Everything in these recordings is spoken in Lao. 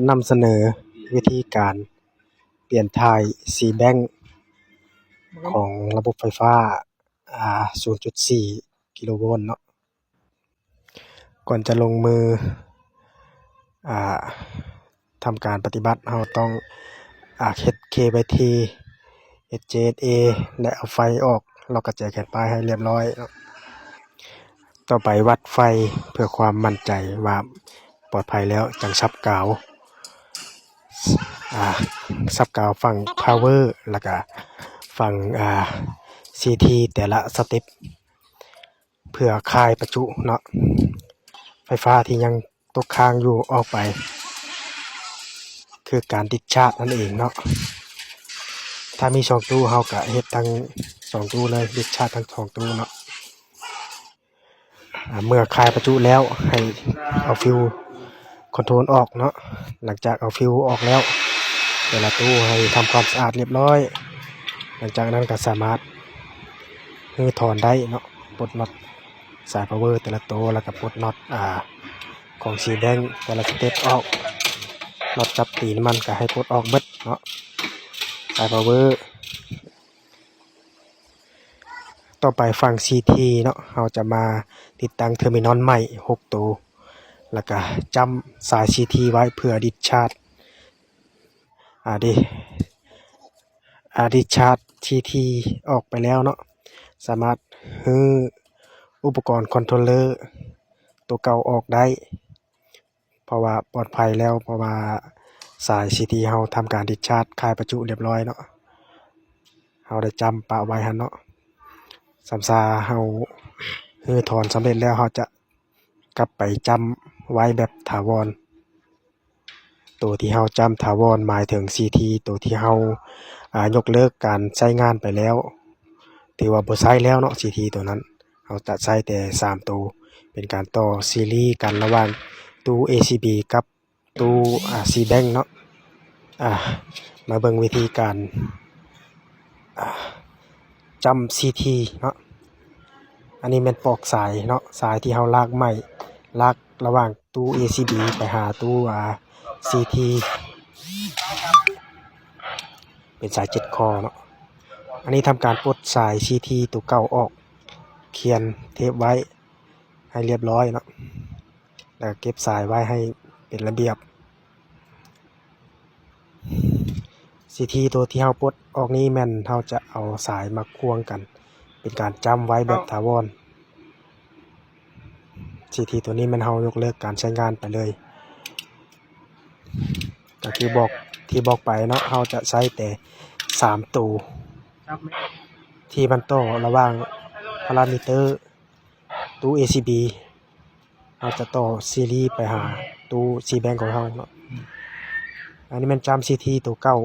ນຳສະເໜີວິທີການປ່ຽນຖ່າຍ C bank ຂອງລະບົບໄຟຟ້າ ອ່າ ສູນຈຸດສີ່ກິໂລໂວນເນາະ. ກ່ອນຈະລົງມື ອ່າ ທຳການປະຕິບັດ ເຮົາຕ້ອງ ອ່າ ເຮັດ KYT ເຮັດ JSA ແລະ ເອົາໄຟອອກ ລັອກກະແຈແຂນປ້າຍໃຫ້ລຽບຮ້ອຍເນາະ. ຕໍ່ໄປວັດໄຟເພື່ອຄວາມໝັ້ນໃຈວ່າປອດໄພແລ້ວ ຈັ່ງສັບກາວ ອ່າ ສັບກາວຝັ່ງ power ແລ້ວກະຝັ່ງ ອ່າ CT ແຕ່ລະສະເຕັບ ເພື່ອຄາຍປະຈຸເນາະ ໄຟຟ້າທີ່ຍັງຕົກຄ້າງຢູ່ອອກໄປ ຄືການ discharge ນັ້ນເອງເນາະ. ຖ້າມີສອງຕູ້ ເຮົາກະເຮັດທັງສອງຕູ້ເລີຍ discharge ທັງສອງຕູ້ເນາະ. ອ່າ ເມື່ອຄາຍປະຈຸແລ້ວ ໃຫ້ເອົາ fuel control ອອກເນາະ. ຫຼັງຈາກເອົາ fuel ອອກແລ້ວ ແຕ່ລະຕູ້ໃຫ້ທຳຄວາມສະອາດລຽບຮ້ອຍ. ຫຼັງຈາກນັ້ນກໍສາມາດຮື້ຖອນໄດ້ເນາະ ປົດນັອດສາຍ power ແຕ່ລະໂຕ ແລ້ວກໍປົດນັອດ ອ່າ ຂອງ C bank ແຕ່ລະສະເຕັບອອກ. ນັອດຈັບຕີນມັນກໍໃຫ້ປົດອອກເບິດເນາະ ສາຍ power. ຕໍ່ໄປຝັ່ງ CT ເນາະ ເຮົາຈະມາຕິດຕັ້ງ terminal ໃໝ່ຫົກໂຕ ແລ້ວກະຈ້ຳສາຍ CT ໄວ້ເພື່ອ discharge ອາ discharge CT ອອກໄປແລ້ວເນາະ ສາມາດຮື້ອຸປະກອນ controller ໂຕເກົ່າອອກໄດ້ ເພາະວ່າປອດໄພແລ້ວ ເພາະວ່າສາຍ CT ເຮົາທຳການ discharge ຄາຍປະຈຸລຽບຮ້ອຍເນາະ. ເຮົາໄດ້ຈ້ຳປະໄວ້ຫັ້ນເນາະ. ສ່ຳຊາເຮົາຮື້ຖອນສຳເລັດແລ້ວ ເຮົາຈະກັບໄປຈ້ຳໄວ້ແບບຖາວອນ. ໂຕທີ່ເຮົາຈ້ຳຖາວອນ ໝາຍເຖິງ CT ໂຕທີ່ເຮົາ ອາ ຍົກເລີກການໃຊ້ງານໄປແລ້ວ ຖືວ່າບໍ່ໃຊ້ແລ້ວເນາະ CT ໂຕນັ້ນ. ເຮົາຈະໃຊ້ແຕ່ສາມໂຕ ເປັນການຕໍ່ຊີຣີກັນລະຫວ່າງຕູ້ ACB ກັບຕູ້ ອາ C bank ເນາະ. ອາ ມາເບິ່ງວິທີການ ອາ ຈ້ຳ CT ເນາະ. ອັນນີ້ແມ່ນປອກສາຍເນາະ ສາຍທີ່ເຮົາລາກໃໝ່ ລາກລະຫວ່າງຕູ້ ACB ໄປຫາຕູ້ ອາ CT ເປັນສາຍເຈັດຄໍເນາະ. ອັນນີ້ທຳການປົດສາຍ CT ໂຕເກົ່າອອກ ຄຽນເທບໄວ້ໃຫ້ລຽບຮ້ອຍເນາະ ແລ້ວເກັບສາຍໄວ້ໃຫ້ເປັນລະບຽບ. ຊີທີໂຕທີ່ເຮົາປົດອອກນີ້ແມ່ນເຮົາຈະເອົາສາຍມາຄວງກັນ ເປັນການຈ້ຳໄວ້ແບບຖາວອນ. ຊີທີໂຕນີ້ແມ່ນເຮົາຍົກເລີກການໃຊ້ງານໄປເລີຍ. ກໍຄືບອກ ທີ່ບອກໄປເນາະ ເຮົາຈະໃຊ້ແຕ່ສາມໂຕທີ່ມັນຕໍ່ລະຫວ່າງພາຣາມີເຕີ ຕູ້ ເອຊີບີ ເຮົາຈະຕໍ່ຊີຣີໄປຫາຕູ້ຊີແບັງຂອງເຮົາເນາະ. ອັນນີ້ແມ່ນຈ້ຳຊີທີໂຕເກົ່າ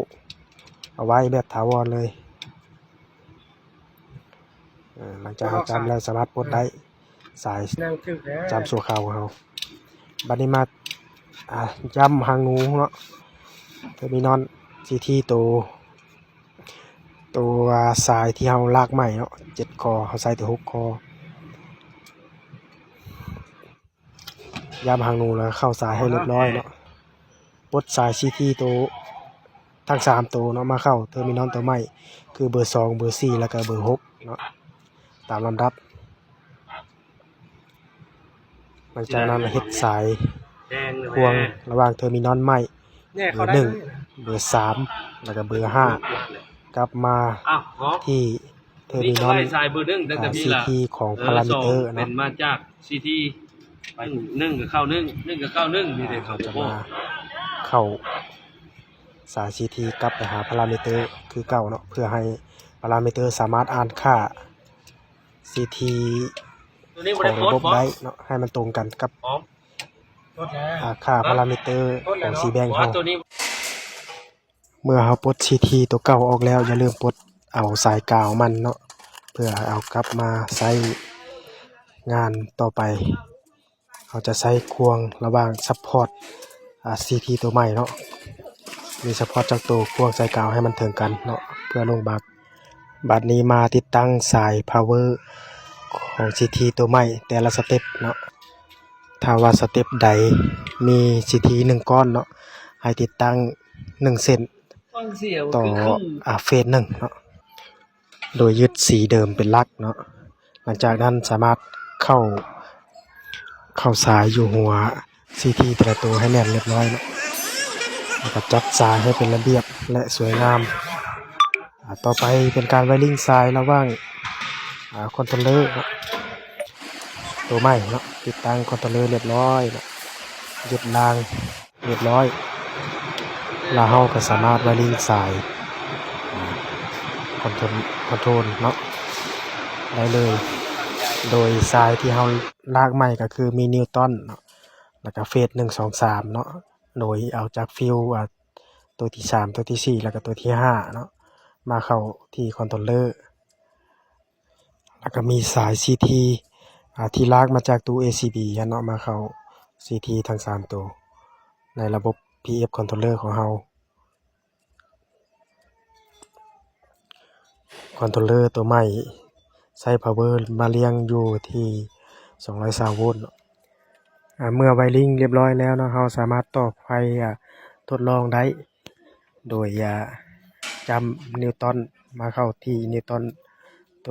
ເອົາໄວ້ແບບຖາວອນເລີຍ. ເອີ ຫຼັງຈາກເຮົາຈ້ຳແລ້ວສາມາດປົດໄດ້ ສາຍຈ້ຳຊົ່ວຄາວຂອງເຮົາ. ບັດນີ້ມາ ອ່າ ຈ້ຳຫາງໜູເນາະ ເທີມີນອນຊີທີໂຕ ໂຕສາຍທີ່ເຮົາລາກໃໝ່ເນາະ ເຈັດຄໍ ເຮົາໃຊ້ແຕ່ຫົກຄໍ. ຢ້ຳຫາງໜູແລ້ວເຂົ້າສາຍໃຫ້ລຽບຮ້ອຍເນາະ. ປົດສາຍຊີທີໂຕ ທັງສາມໂຕເນາະ ມາເຂົ້າເທີມີນອນໂຕໃໝ່ ຄືເບີສອງ ເບີສີ່ ແລ້ວກໍເບີຫົກເນາະ ຕາມລຳດັບ. ຫຼັງຈາກນັ້ນເຮັດສາຍພວງລະຫວ່າງເທີມີນອນໃໝ່ ເບີໜຶ່ງ ເບີສາມ ແລ້ວກໍເບີຫ້າ ກັບມາທີ່ເທີມີນອນ ອາ ຊີທີຂອງພາຣາມີເຕີເນາະ. ເຮົາຈະມາເຂົ້າສາຍຊີທີກັບໄປຫາພາຣາມີເຕີຄືເກົ່າເນາະ ເພື່ອໃຫ້ພາຣາມີເຕີສາມາດອ່ານຄ່າ ຊີທີຂອງລະບົບໄດ້ເນາະ ໃຫ້ມັນຕົງກັນກັບ ອາ ຄ່າພາຣາມີເຕີຂອງຊີແບັງເຮົາ. ເມື່ອເຮົາປົດຊີທີໂຕເກົ່າອອກແລ້ວ ຢ່າລືມປົດເອົາສາຍກາວມັນເນາະ ເພື່ອເອົາກັບມາໃຊ້ງານຕໍ່ໄປ. ເຮົາຈະໃຊ້ຄວງລະຫວ່າງຊັບພອດ ອາ ຊີທີໂຕໃໝ່ເນາະ ມີຊັບພອດຈັກໂຕ ຄວງສາຍກາວໃຫ້ມັນເຖິງກັນເນາະ ເພື່ອລົງບັກ. ບັດນີ້ມາຕິດຕັ້ງສາຍພາວເວີຂອງຊີທີໂຕໃໝ່ແຕ່ລະສະເຕັບເນາະ. ຖ້າວ່າສະເຕັບໃດມີຊີທີໜຶ່ງກ້ອນເນາະ ໃຫ້ຕິດຕັ້ງໜຶ່ງເສັ້ນຕໍ່ ອາ ເຟສໜຶ່ງເນາະ ໂດຍຍຶດສີເດີມເປັນຫຼັກເນາະ. ຫຼັງຈາກນັ້ນສາມາດເຂົ້າ ເຂົ້າສາຍຢູ່ຫົວຊີທີແຕ່ລະໂຕໃຫ້ແໜ້ນຮຽບຮ້ອຍເນາະ ແລ້ວກໍຈັດສາຍໃຫ້ເປັນລະບຽບ ແລະ ສວຍງາມ. ອາ ຕໍ່ໄປເປັນການໄວລິງສາຍລະຫວ່າງ ອາ ຄອນໂທລເລີເນາະ ໂຕໃໝ່ເນາະ. ຕິດຕັ້ງຄອນໂທລເລີຮຽບຮ້ອຍເນາະ ຍຶດລາງ ຮຽບຮ້ອຍ ແລ້ວເຮົາກໍສາມາດໄວລິງສາຍ ອາ ຄອນໂທນ ຄອນໂທນເນາະ ໄດ້ເລີຍ ໂດຍສາຍທີ່ເຮົາລາກໃໝ່ກໍຄືມີນິວຕັນເນາະ ແລ້ວກໍເຟສໜຶ່ງ ສອງ ສາມເນາະ ໂດຍເອົາຈາກຟິວ ອາ ໂຕທີສາມ ໂຕທີສີ່ ແລ້ວກໍໂຕທີຫ້າເນາະ ມາເຂົ້າທີ່ຄອນໂທລເລີ ແລ້ວກໍມີສາຍຊີທີ ອາ ທີ່ລາກມາຈາກຕູ້ເອຊີບີຫັ້ນເນາະ ມາເຂົ້າຊີທີທັງສາມໂຕ ໃນລະບົບພີເອັຟຄອນໂທລເລີຂອງເຮົາ. ຄອນໂທລເລີໂຕໃໝ່ໃຊ້ພາວເວີມາລ້ຽງຢູ່ທີ່ສອງຮ້ອຍຊາວໂວນເນາະ. ອາ ເມື່ອໄວລິງຮຽບຮ້ອຍແລ້ວເນາະ ເຮົາສາມາດຕໍ່ໄຟ ອາ ທົດລອງໄດ້ ໂດຍ ອາ ຈ້ຳນິວຕັນມາເຂົ້າທີ່ນິວຕັນໂຕ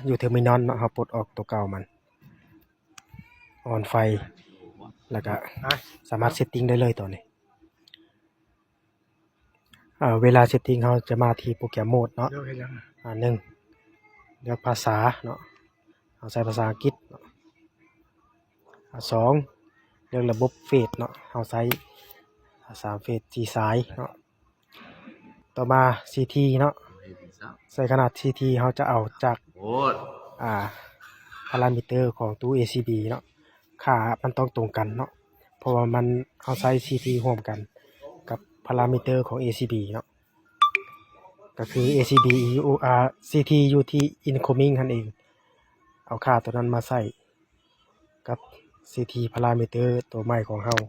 ຢູ່ເທີມີນອນເນາະ ເຮົາປົດອອກໂຕເກົ່າມັນ ອອນໄຟ ແລ້ວກະສາມາດເຊັດຕິງໄດ້ເລີຍຕອນນີ້. ອາ ເວລາເຊັດຕິງເຮົາຈະມາທີ່ໂປຣແກຣມໂໝດເນາະ ເລືອກເຮັດຫຍັງ? ອາ ໜຶ່ງ ເລືອກພາສາເນາະ ເຮົາໃຊ້ພາສາອັງກິດເນາະ. ອາ ສອງ ເລືອກລະບົບເຟສເນາະ ເຮົາໃຊ້ ອາ ສາມເຟສ ສີ່ສາຍເນາະ. ຕໍ່ມາຊີທີເນາະ ໃສ່ຂະໜາດຊີທີເຮົາຈະເອົາຈາກ ອາ ພາຣາມີເຕີຂອງຕູ້ເອຊີບີເນາະ ຄ່າມັນຕ້ອງຕົງກັນເນາະ ເພາະວ່າມັນ ເຮົາໃຊ້ຊີທີຮ່ວມກັນກັບພາຣາມີເຕີຂອງເອຊີບີເນາະ ກໍຄືເອຊີບີຢູ່ ອາ ຊີທີຢູ່ທີ່ອິນຄອມມິງຫັ້ນເອງ ເອົາຄ່າໂຕນັ້ນມາໃສ່ກັບຊີທີພາຣາມີເຕີໂຕໃໝ່ຂອງເຮົາ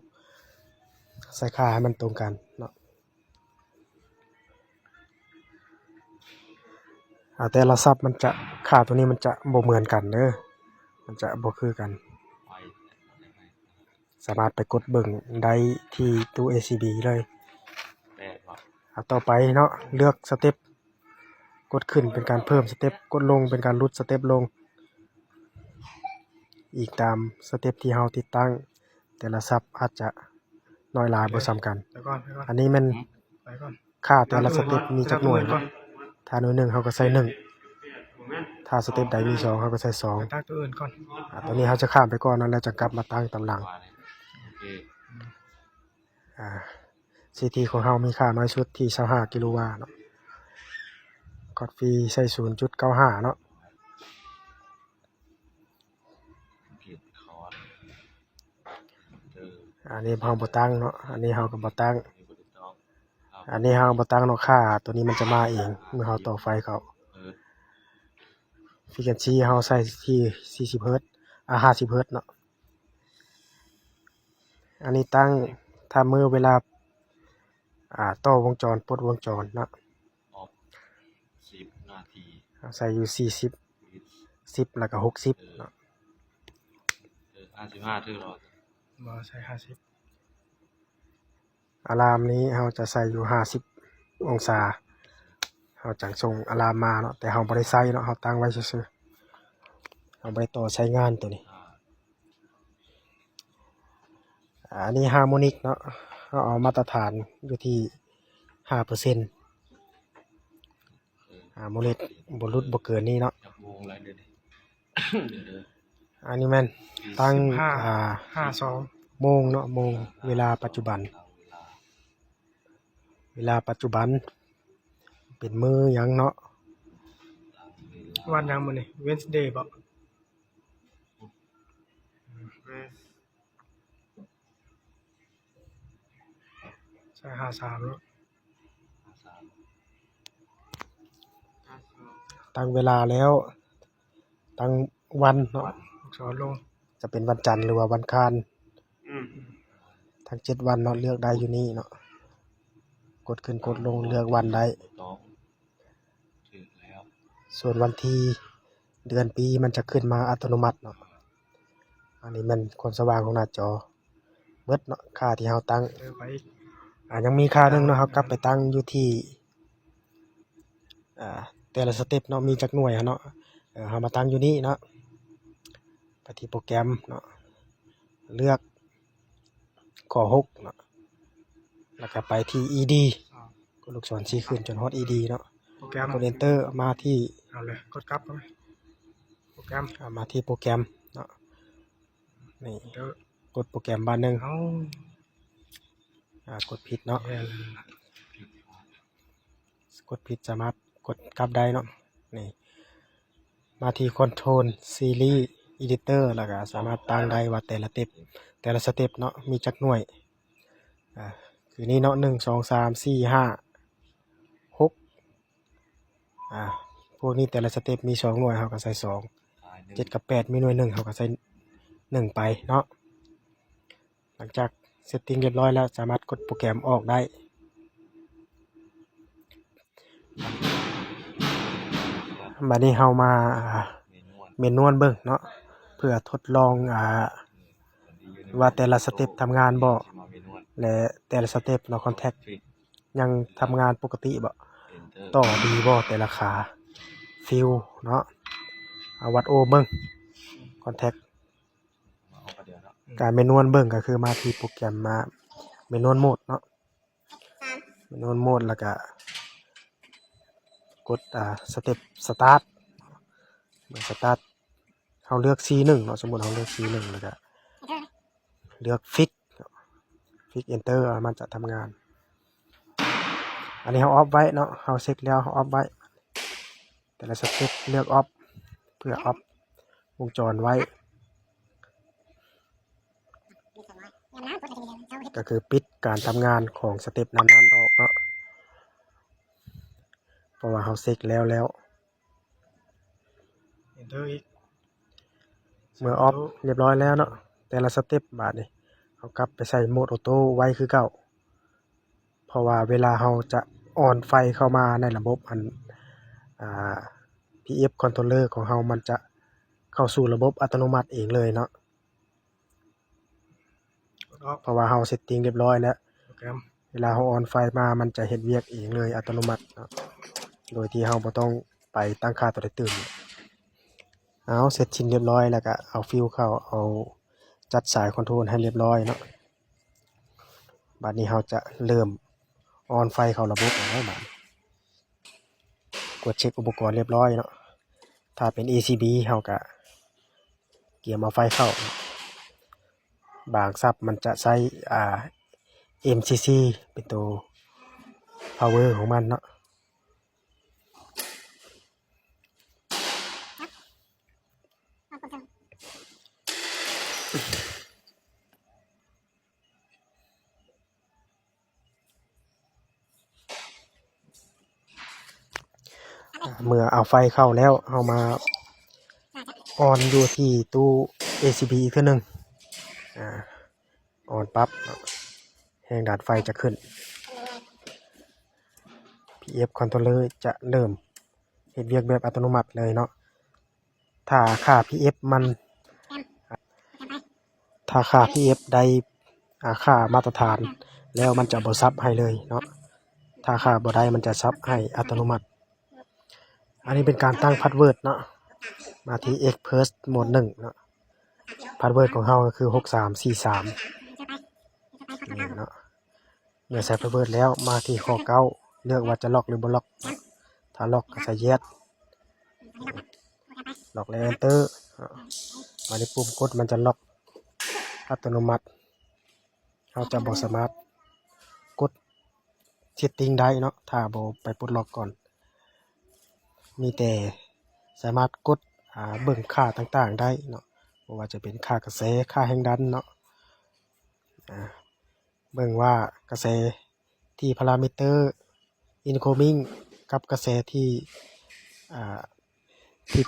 ໃສ່ຄ່າໃຫ້ມັນຕົງກັນເນາະ. ອາ ແຕ່ລະສັບມັນຈະ ຄ່າໂຕນີ້ມັນຈະບໍ່ເໝືອນກັນເດີ ມັນຈະບໍ່ຄືກັນ. ສາມາດໄປກົດເບິ່ງໄດ້ທີ່ຕູ້ເອຊີບີເລີຍ. ອາ ຕໍ່ໄປເນາະ ເລືອກສະເຕັບ ກົດຂຶ້ນເປັນການເພີ່ມສະເຕັບ ກົດລົງເປັນການຫຼຸດສະເຕັບລົງ. ອີງຕາມສະເຕັບທີ່ເຮົາຕິດຕັ້ງ ແຕ່ລະສັບອາດຈະນ້ອຍຫຼາຍບໍ່ສ່ຳກັນ. ໄປກ່ອນ ໄປກ່ອນ ອັນນີ້ແມ່ນ ໄປກ່ອນ ຄ່າແຕ່ລະສະເຕັບມີຈັກໜ່ວຍເນາະ. ຖ້າໜ່ວຍໜຶ່ງເຮົາກໍໃສ່ໜຶ່ງ ຖ້າສະເຕັບໃດມີສອງເຮົາກໍໃສ່ສອງ. ໄປຕັ້ງຕົວອື່ນກ່ອນ. ອາ ຕົວນີ້ເຮົາຈະຂ້າມໄປກ່ອນເນາະ ແລ້ວຈັ່ງກັບມາຕັ້ງຕາມຫຼັງ. ອາ ຊີທີຂອງເຮົາມີຄ່ານ້ອຍສຸດທີ່ຊາວຫ້າກິໂລວາເນາະ. ຄອດຟີໃສ່ສູນຈຸດເກົ້າຫ້າເນາະ. ອັນນີ້ເຮົາບໍ່ຕັ້ງເນາະ ອັນນີ້ເຮົາກໍບໍ່ຕັ້ງ ອັນນີ້ເຮົາບໍ່ຕັ້ງເນາະ. ຄ່າຕົວນີ້ມັນຈະມາເອງເມື່ອເຮົາຕໍ່ໄຟເຂົ້າ. ຟຣີເຄນຊີເຮົາໃສ່ທີ່ສີ່ສິບເຮີດ ອາ ຫ້າສິບເຮີດເນາະ. ອັນນີ້ຕັ້ງໄທເມີເວລາ ອາ ຕໍ່ວົງຈອນ ປົດວົງຈອນເນາະ. ອອບສິບນາທີ ເຮົາໃສ່ຢູ່ສີ່ສິບ ສິບ ແລ້ວກໍຫົກສິບເນາະ. ເອີ ຫ້າສິບຫ້າຖືກແລ້ວ ບໍ່ໃສ່ຫ້າສິບ. ອາລາມນີ້ເຮົາຈະໃສ່ຢູ່ຫ້າສິບອົງສາ ເຮົາຈັ່ງສົ່ງອາລາມມາເນາະ ແຕ່ເຮົາບໍ່ໄດ້ໃຊ້ເນາະ ເຮົາຕັ້ງໄວ້ຊື່ໆ ເຮົາບໍ່ໄດ້ຕໍ່ໃຊ້ງານຕົວນີ້. ອາ ອັນນີ້ຮາໂມນິກເນາະ ເຮົາເອົາມາດຕະຖານຢູ່ທີ່ຫ້າເປີເຊັນ ຮາໂມນິກບໍ່ຫຼຸດບໍ່ເກີນນີ້ເນາະ. ອັນນີ້ແມ່ນຕັ້ງ ຫ້າ ອາ ຫ້າສອງ ໂມງເນາະ ໂມງ ເວລາປັດຈຸບັນ ເວລາປັດຈຸບັນ ເປັນມື້ຫຍັງເນາະ? ວັນຫຍັງມື້ນີ້? ເວັນສະເດບໍ? ໃສ່ຫ້າສາມເນາະ ຕັ້ງເວລາແລ້ວ ຕັ້ງວັນເນາະ ອັກສອນລົງ ຈະເປັນວັນຈັນ ຫຼືວ່າວັນຄານ ອືມ ທັງເຈັດວັນເນາະ ເລືອກໄດ້ຢູ່ນີ້ເນາະ ກົດຂຶ້ນກົດລົງເລືອກວັນໄດ້. ສ່ວນວັນທີ ເດືອນ ປີ ມັນຈະຂຶ້ນມາອັດຕະໂນມັດເນາະ. ອັນນີ້ແມ່ນຄວາມສະຫວ່າງຂອງໜ້າຈໍເບິດເນາະ ຄ່າທີ່ເຮົາຕັ້ງ. ເອີ ໄປອີກ ອາ ຍັງມີຄ່າໜຶ່ງເນາະ ເຮົາກັບໄປຕັ້ງຢູ່ທີ່ ອາ ແຕ່ລະສະເຕັບເນາະ ມີຈັກໜ່ວຍຫັ້ນເນາະ ເຮົາມາຕັ້ງຢູ່ນີ້ເນາະ ໄປທີ່ໂປຣແກຣມເນາະ ເລືອກຂໍ້ຫົກເນາະ ແລ້ວກໍໄປທີ່ ອີ ດີ ກົດລູກສອນຊີ້ຂຶ້ນຈົນຮອດ ອີ ດີ ເນາະ ໂປຣແກຣມ ກົດ Enter ມາທີ່ ເອົາເລີຍ ກົດກັບເອົາ ໂປຣແກຣມ ອາ ມາທີ່ໂປຣແກຣມເນາະ ນີ້ Enter ກົດໂປຣແກຣມບາດໜຶ່ງ ເອົາ ອາ ກົດຜິດເນາະ ແມ່ນ ກົດຜິດ ສາມາດກົດກັບໄດ້ເນາະ ນີ້ ມາທີ່ Control Series Editor ແລ້ວກໍສາມາດຕັ້ງໄດ້ວ່າແຕ່ລະເຕັບ ແຕ່ລະສະເຕັບເນາະ ມີຈັກໜ່ວຍ ອາ ຄືນີ້ເນາະ ໜຶ່ງ ສອງ ສາມ ສີ່ ຫ້າ ຫົກ ອາ ພວກນີ້ແຕ່ລະສະເຕັບມີສອງໜ່ວຍ ເຮົາກໍໃສ່ສອງ ເຈັດກັບແປດມີໜ່ວຍໜຶ່ງ ເຮົາກໍໃສ່ໜຶ່ງໄປເນາະ ຫຼັງຈາກ setting ຮຽບຮ້ອຍແລ້ວ ສາມາດກົດໂປຣແກຣມອອກໄດ້ ບາດນີ້ເຮົາມາ manual ເບິ່ງເນາະ ເພື່ອທົດລອງ ອາ ວ່າແຕ່ລະສະເຕັບທຳງານບໍ່ ແລະ ແຕ່ລະສະເຕັບເນາະ Contact ຍັງທຳງານປົກກະຕິບໍ່ ຕໍ່ດີບໍ່ແຕ່ລະຂາ Feel ເນາະ ເອົາວັດໂອມເບິ່ງ Contact ການ manual ເບິ່ງກໍຄືມາທີ່ໂປຣແກຣມ ມາ manual mode ເນາະ manual mode ແລ້ວກະກົດ ອາ step start ເມື່ອ start ເຮົາເລືອກ C ໜຶ່ງເນາະ ສົມມຸດເຮົາເລືອກ C ໜຶ່ງ ແລ້ວກະເລືອກ fix fix enter ມັນຈະທຳງານ ອັນນີ້ເຮົາ off ໄວ້ເນາະ ເຮົາເຊັກແລ້ວເຮົາ off ໄວ້ ແຕ່ລະ step ເລືອກ off ເພື່ອ off ວົງຈອນໄວ້ ກໍຄືປິດການທຳງານຂອງ step ນັ້ນໆ ອອກເນາະ ເພາະວ່າເຮົາເຊັກແລ້ວແລ້ວ enter ອີກ ເມື່ອ off ຮຽບຮ້ອຍແລ້ວເນາະ ແຕ່ລະ step ບາດນີ້ເຮົາກັບໄປໃສ່ໂໝດ auto ໄວ້ຄືເກົ່າ ເພາະວ່າເວລາເຮົາຈະ on ໄຟເຂົ້າມາໃນລະບົບ ອັນ ອາ PF controller ຂອງເຮົາ ມັນຈະເຂົ້າສູ່ລະບົບອັດຕະໂນມັດເອງເລີຍເນາະ ເພາະວ່າເຮົາ setting ຮຽບຮ້ອຍແລ້ວ ເວລາເຮົາ on ໄຟມາ ມັນຈະເຮັດວຽກເອງເລີຍອັດຕະໂນມັດເນາະ ໂດຍທີ່ເຮົາບໍ່ຕ້ອງໄປຕັ້ງຄ່າຕົວໃດຕື່ມ ເອົາ ເສັດສິ້ນຮຽບຮ້ອຍ ແລ້ວກະເອົາຟິວເຂົ້າ ເອົາ ຈັດສາຍຄອນໂທຣໃຫ້ຮຽບຮ້ອຍເນາະ ບາດນີ້ເຮົາຈະເລີ່ມ on ໄຟເຂົ້າລະບົບແລ້ວບາດນີ້ ກວດເຊັກອຸປະກອນຮຽບຮ້ອຍເນາະ ຖ້າເປັນ ACB ເຮົາກະກຽມເອົາໄຟເຂົ້າ ບາງສັບມັນຈະໃຊ້ ອາ MCC ເປັນໂຕ power ຂອງມັນເນາະ ເມື່ອເອົາໄຟເຂົ້າແລ້ວ ເຮົາມາ on ຢູ່ທີ່ຕູ້ ACB ອີກເທື່ອໜຶ່ງ ອາ on ປັບ ແຮງດັນໄຟຈະຂຶ້ນ PF controller ຈະເລີ່ມເຮັດວຽກແບບອັດຕະໂນມັດເລີຍເນາະ ຖ້າຄ່າ PF ມັນ ຖ້າຄ່າ PF ໄດ້ ອາ ຄ່າມາດຕະຖານແລ້ວ ມັນຈະບໍ່ສັບໃຫ້ເລີຍເນາະ ຖ້າຄ່າບໍ່ໄດ້ ມັນຈະສັບໃຫ້ອັດຕະໂນມັດ ອັນນີ້ເປັນການຕັ້ງ password ເນາະ ມາທີ່ Expert Mode ໜຶ່ງເນາະ password ຂອງເຮົາກໍຄື ຫົກສາມສີ່ສາມ ນີ້ເນາະ ເມື່ອໃສ່ password ແລ້ວ ມາທີ່ຂໍ້ເກົ້າ ເລືອກວ່າຈະ lock ຫຼືບໍ່ lock ຖ້າ lock ກໍໃສ່ yes lock ແລ້ວ enter ບາດນີ້ປຸ່ມກົດມັນຈະ lock ອັດຕະໂນມັດ ເຮົາຈະບໍ່ສາມາດກົດ setting ໄດ້ເນາະ ຖ້າບໍ່ໄປປົດລັອກກ່ອນ ມີແຕ່ສາມາດກົດ ອາ ເບິ່ງຄ່າຕ່າງໆໄດ້ເນາະ ບໍ່ວ່າຈະເປັນຄ່າກະແສ ຄ່າແຮງດັນເນາະ ອາ ເບິ່ງວ່າກະແສທີ່ parameter incoming ກັບກະແສທີ່ ອາ ທີ່ເປັ